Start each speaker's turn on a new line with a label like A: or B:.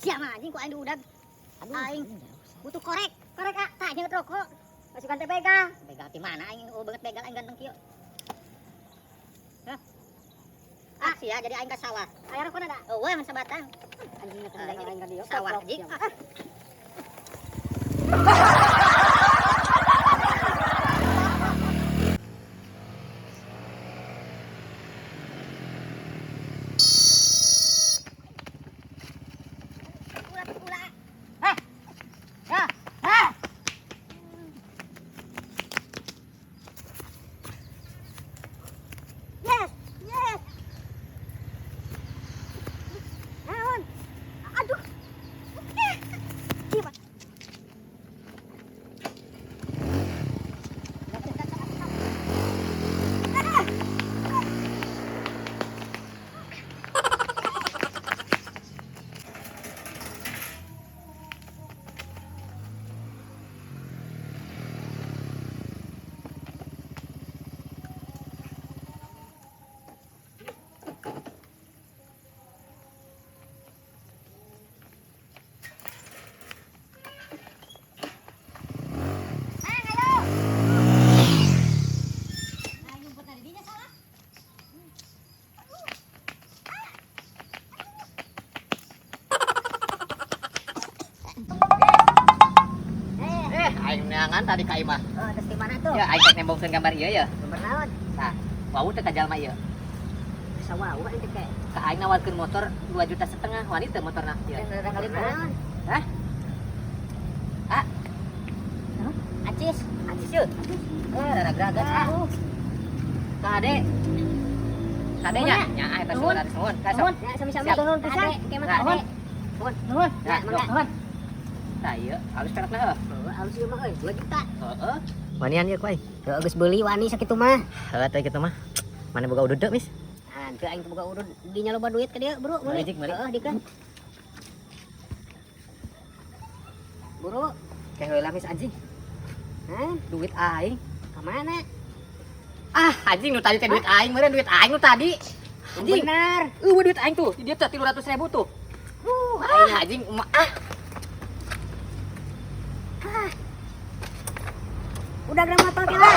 A: Siapa anjing ku aing diudag? Aing butuh korek, korek ah, tak nyeut rokok. Masukan teh begal. Begal di mana aing oh banget begal aing ganteng kieu. Hah? Ah, sia jadi aing ka sawah. Aya rokona da? Eueuh ngan sabatang. Anjing aing ka dieu. Sawah anjing. Ah. Ulah ulah. Hah. Ya. Hah. Yes, yes. Naon? Aduh. Gimana? Mang, ayo. Nah, ngumpet dari dinya salah.
B: Eh, aing neangan tadi ka imah.
A: Oh, terus di mana tuh?
B: Ya, aing teh nembongkeun gambar ieu ya.
A: Gambar naon?
B: Tah, wau teh ka jalma ieu.
A: Bisa wau aing teh.
B: Ka aing nawarkeun motor 2,5 juta wani teu motorna ieu.
A: Kali naon?
B: Hah? Ah.
A: Acis.
B: Acis yeuh. Eh, rada geragas ah. Ka ade. Ka ade nya? Nya ah eta
A: Nuhun.
B: suara nuhun. Ka sok.
A: Nuhun, ya sami-sami
B: Siap.
A: nuhun pisan. Ke mah
B: Nuhun.
A: ade.
B: Nuhun.
A: Nuhun.
B: Ya,
A: Ya, mangga.
B: nuhun. Tah ieu halus perekna heuh.
A: Oh, halus ieu mah euy, 2 juta.
B: Heeh. Wanian ieu ku aing.
A: Heuh, geus beuli wani sakitu mah.
B: Heuh teh kitu mah. Mana boga udud teu, Mis?
A: Ah, teu aing boga udud dinya loba duit ka dieu, Bro.
B: Meuli, Jik, meuli.
A: Heeh, dikeun. Buru,
B: Kayak heula Mis anjing.
A: hah?
B: Duit aing.
A: Ka mana?
B: Ah, anjing nu tadi teh duit aing meureun duit aing nu tadi. Anjing.
A: Benar.
B: Eueuh duit aing tuh, di dieu teh 300.000 tuh. Ah, anjing emak ah.
A: Udah gerak motor kira.